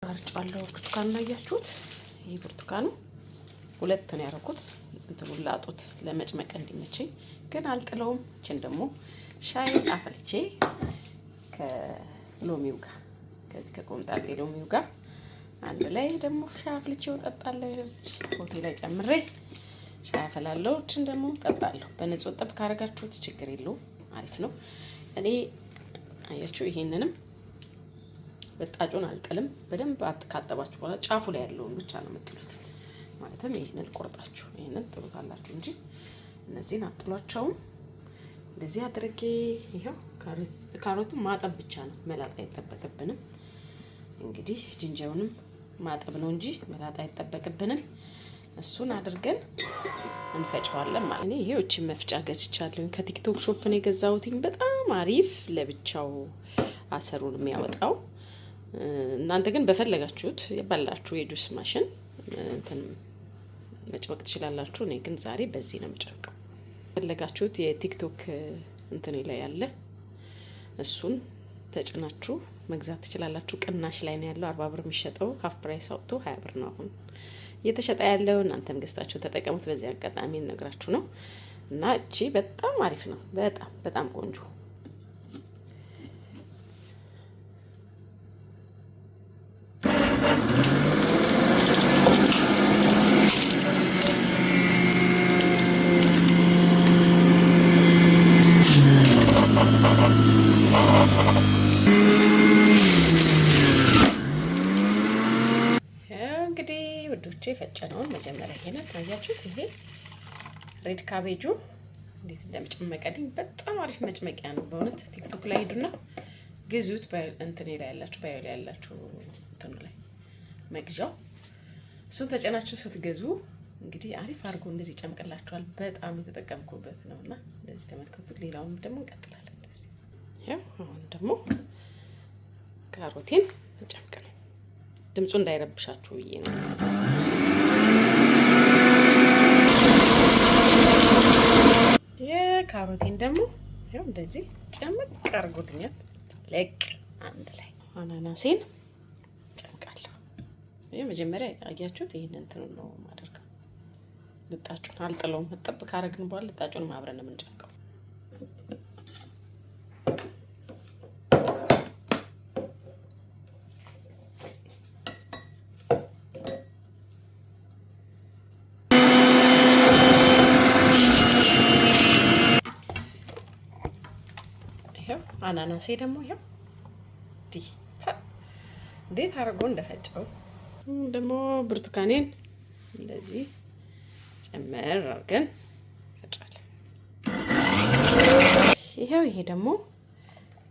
አርጫለሁ። ብርቱካን ላያችሁት፣ ይህ ብርቱካኑ ሁለት ነው ያደረኩት። እንትኑን ላጡት ለመጭመቅ እንዲመቸኝ ግን አልጥለውም። እችን ደግሞ ሻይ አፈልቼ ከሎሚው ጋር፣ ከዚህ ከቆምጣጤ ሎሚው ጋር አንድ ላይ ደግሞ ሻይ አፍልቼው እጠጣለሁ። እዚህ ሆቴ ላይ ጨምሬ ሻይ አፈላለሁ። እችን ደግሞ እጠጣለሁ። በንጹህ ጥብ ካደረጋችሁት ችግር የለውም፣ አሪፍ ነው። እኔ አያችሁ ይሄንንም ልጣጩን አልጥልም። በደንብ ካጠባችሁ በኋላ ጫፉ ላይ ያለውን ብቻ ነው የምጥሉት። ማለትም ይህንን ቆርጣችሁ ይህንን ጥሉታላችሁ እንጂ እነዚህን አጥሏቸውም። እንደዚህ አድርጌ ይኸው ካሮቱን ማጠብ ብቻ ነው፣ መላጥ አይጠበቅብንም። እንግዲህ ginger ኡንም ማጠብ ነው እንጂ መላጥ አይጠበቅብንም። እሱን አድርገን እንፈጨዋለን ማለት ነው። ይሄው እቺ መፍጫ ገዝቻለሁኝ፣ ከ TikTok Shop ነው የገዛሁትኝ። በጣም አሪፍ ለብቻው አሰሩን የሚያወጣው። እናንተ ግን በፈለጋችሁት ባላችሁ የ juice machine እንትን መጭመቅ ትችላላችሁ። እኔ ግን ዛሬ በዚህ ነው የምጨምቀው። ፈለጋችሁት የ TikTok እንትኔ ላይ ያለ እሱን ተጭናችሁ መግዛት ትችላላችሁ። ቅናሽ ላይ ነው ያለው። 40 ብር የሚሸጠው half price አውጥቶ 20 ብር ነው አሁን እየተሸጠ ያለው። እናንተም ገዝታችሁ ተጠቀሙት። በዚህ አጋጣሚ እነግራችሁ ነው። እና እቺ በጣም አሪፍ ነው። በጣም በጣም ቆንጆ። እንግዲህ ውዶቼ የፈጨነውን መጀመሪያ ይሄንን አያችሁት። ይሄ red cabbage ኡ እንዴት እንደመጨመቀልኝ፣ በጣም አሪፍ መጭመቂያ ነው በእውነት። TikTok ላይ ሂዱና ግዙት። እንትኔ ላይ ያላችሁ፣ bio ላይ ያላችሁ እንትኑ ላይ መግዣው እሱን ተጨናችሁ ስትገዙ እንግዲህ አሪፍ አድርጎ እንደዚህ ይጨምቅላችኋል። በጣም የተጠቀምኩበት ነው እና እንደዚህ ተመልከቱ። ሌላውን ደግሞ እንቀጥላለን። እንደዚህ አሁን ደግሞ ካሮቴን እንጨምቅ ነው። ድምፁ እንዳይረብሻችሁ ብዬ ነው። የካሮቴን ደግሞ ያው እንደዚህ ጨምቅ አድርጎልኛል። ለቅ አንድ ላይ አናናሴን ጨምቃለሁ። ይህ መጀመሪያ አያችሁት፣ ይህን እንትኑ ነው የማደርገው። ልጣጩን አልጥለውም። እጥብ ካደረግን በኋላ ልጣጩን አብረን ነው የምንጨምቀው። ይኸው አናናሴ ደግሞ ይኸው እንዲህ እንዴት አድርጎ እንደፈጨው። ደግሞ ብርቱካኔን እንደዚህ ጨመር አድርገን ፈጫለን። ይኸው ይሄ ደግሞ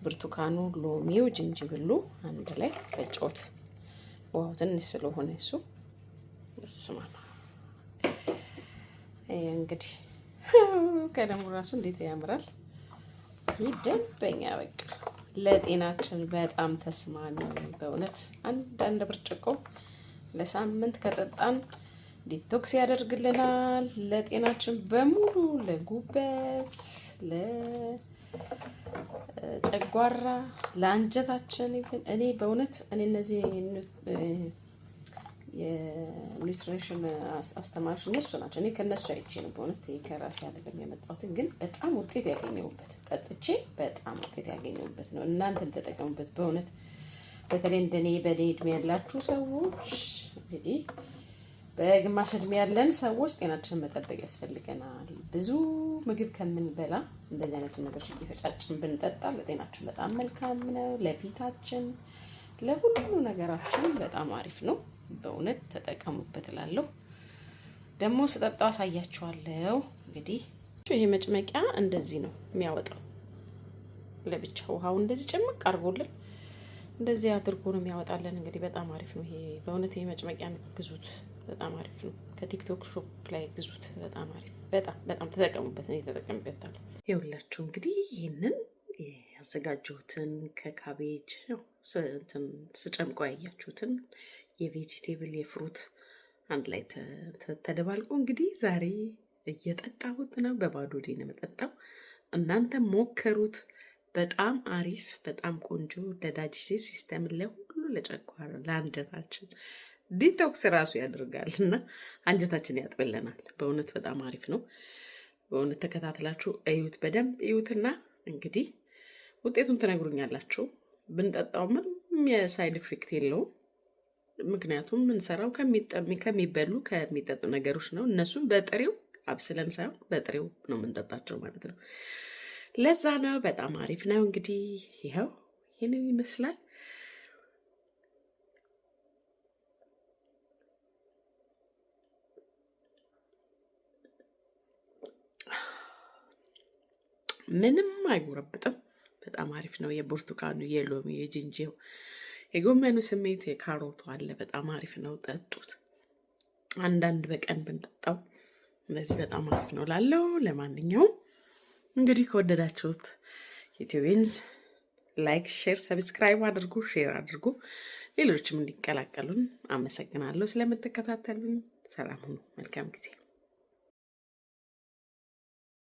ብርቱካኑ፣ ሎሚው፣ ጅንጅብሉ አንድ ላይ ፈጨሁት። ውሃው ትንሽ ስለሆነ እሱ ስማ እንግዲህ ከደሙ ራሱ እንዴት ያምራል! ይህ ደንበኛ በቃ ለጤናችን በጣም ተስማሚ፣ በእውነት አንዳንድ ብርጭቆ ለሳምንት ከጠጣን detox ያደርግልናል። ለጤናችን በሙሉ፣ ለጉበት፣ ለጨጓራ፣ ለአንጀታችን። እኔ በእውነት እኔ እነዚህ የ nutrition አስተማሪዎች እነሱ ናቸው። እኔ ከነሱ አይቼ ነው፣ በእውነት ከራሴ አይደለም ያመጣሁትን፣ ግን በጣም ውጤት ያገኘሁበት፣ ጠጥቼ በጣም ውጤት ያገኘሁበት ነው። እናንተም ተጠቀሙበት በእውነት። በተለይ እንደኔ በእኔ እድሜ ያላችሁ ሰዎች፣ እንግዲህ በግማሽ እድሜ ያለን ሰዎች ጤናችንን መጠበቅ ያስፈልገናል። ብዙ ምግብ ከምንበላ እንደዚህ አይነቱን ነገሮች እየፈጫጭን ብንጠጣ ለጤናችን በጣም መልካም ነው። ለፊታችን፣ ለሁሉ ነገራችን በጣም አሪፍ ነው። በእውነት ተጠቀሙበት እላለሁ። ደግሞ ስጠጣው አሳያችኋለሁ። እንግዲህ ይሄ መጭመቂያ እንደዚህ ነው የሚያወጣው። ለብቻ ውሃው እንደዚህ ጭምቅ አድርጎልን እንደዚህ አድርጎ ነው የሚያወጣለን። እንግዲህ በጣም አሪፍ ነው ይሄ፣ በእውነት ይሄ መጭመቂያ ግዙት። በጣም አሪፍ ነው። ከ TikTok Shop ላይ ግዙት። በጣም አሪፍ፣ በጣም በጣም ተጠቀሙበት። እኔ ተጠቀምበታለሁ። ይኸውላችሁ እንግዲህ ይህንን ያዘጋጀሁትን ከ cabbage ስጨምቆ ያያችሁትን የ vegetable የ fruit አንድ ላይ ተደባልቆ እንግዲህ ዛሬ እየጠጣሁት ነው። በባዶ ሆዴ ነው የምጠጣው። እናንተ ሞክሩት። በጣም አሪፍ፣ በጣም ቆንጆ ለ digestive system፣ ለሁሉ፣ ለጨጓራ፣ ለአንጀታችን detox ራሱ ያደርጋል እና አንጀታችን ያጥብልናል። በእውነት በጣም አሪፍ ነው። በእውነት ተከታትላችሁ እዩት፣ በደንብ እዩትና እንግዲህ ውጤቱን ትነግሩኛላችሁ። ብንጠጣው ምንም የ side effect የለውም። ምክንያቱም የምንሰራው ከሚበሉ ከሚጠጡ ነገሮች ነው። እነሱም በጥሬው አብስለን ሳይሆን በጥሬው ነው የምንጠጣቸው ማለት ነው። ለዛ ነው በጣም አሪፍ ነው። እንግዲህ ይኸው ይህንን ይመስላል። ምንም አይጎረብጥም። በጣም አሪፍ ነው። የብርቱካኑ፣ የሎሚ፣ የጅንጅው፣ የጎመኑ ስሜት፣ የካሮቱ አለ። በጣም አሪፍ ነው። ጠጡት። አንዳንድ በቀን ብንጠጣው እንደዚህ በጣም አሪፍ ነው ላለው። ለማንኛውም እንግዲህ ከወደዳችሁት ዩቲዩብን like፣ share፣ subscribe አድርጉ፣ share አድርጉ፣ ሌሎችም እንዲቀላቀሉን። አመሰግናለሁ ስለምትከታተሉኝ። ሰላም ሁኑ። መልካም ጊዜ።